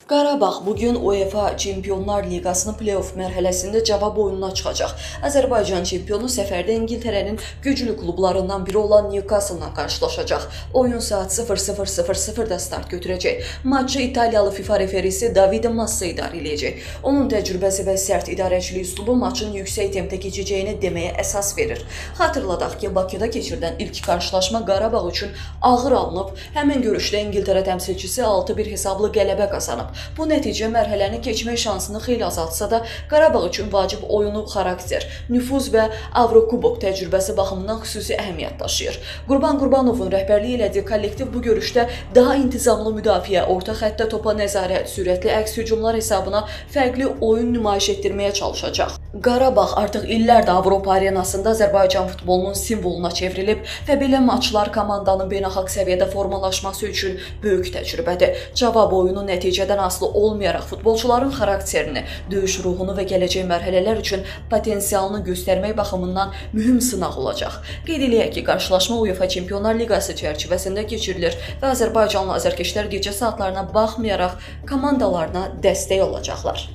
Qarabağ bugün UEFA Çempionlar Liqasının play-off mərhələsində cavab oyununa çıxacaq. Azərbaycan çempionu səfərdə İngiltərənin güclü klublarından biri olan Newcastle-la qarşılaşacaq. Oyun saat 00:00-da start götürəcək. Matçı İtaliyalı FIFA referisi Davide Massa idarə eləyəcək. Onun təcrübəsi və sərt idarəçilik üslubu maçın yüksək tempdə keçəcəyini deməyə əsas verir. Xatırladaq ki, Bakıda keçirilən ilk qarşılaşma Qarabağ üçün ağır alınıb. Həmin görüşdə İngiltərə təmsilçisi 6-1 hesablı qələbə qazanıb. Bu nəticə mərhələni keçmək şansını xeyli azaltsa da, Qarabağ üçün vacib oyunu xarakter, nüfuz və Avrokubok təcrübəsi baxımından xüsusi əhəmiyyət daşıyır. Qurban Qurbanovun rəhbərliyi elədiyi kollektiv bu görüşdə daha intizamlı müdafiə, orta xəttdə topa nəzarət, sürətli əks hücumlar hesabına fərqli oyun nümayiş etdirməyə çalışacaq. Qarabağ artıq illərdir Avropa arenasında Azərbaycan futbolunun simvoluna çevrilib və belə maçlar komandanın beynəlxalq səviyyədə formalaşması üçün böyük təcrübədir. Cavab oyunu nəticədən asılı olmayaraq futbolçuların xarakterini, döyüş ruhunu və gələcək mərhələlər üçün potensialını göstərmək baxımından mühüm sınaq olacaq. Qeyd eləyək ki, qarşılaşma UEFA Çempionlar Liqası çərçivəsində keçirilir və Azərbaycanlı azarkeşlər gecə saatlarına baxmayaraq komandalarına dəstək olacaqlar.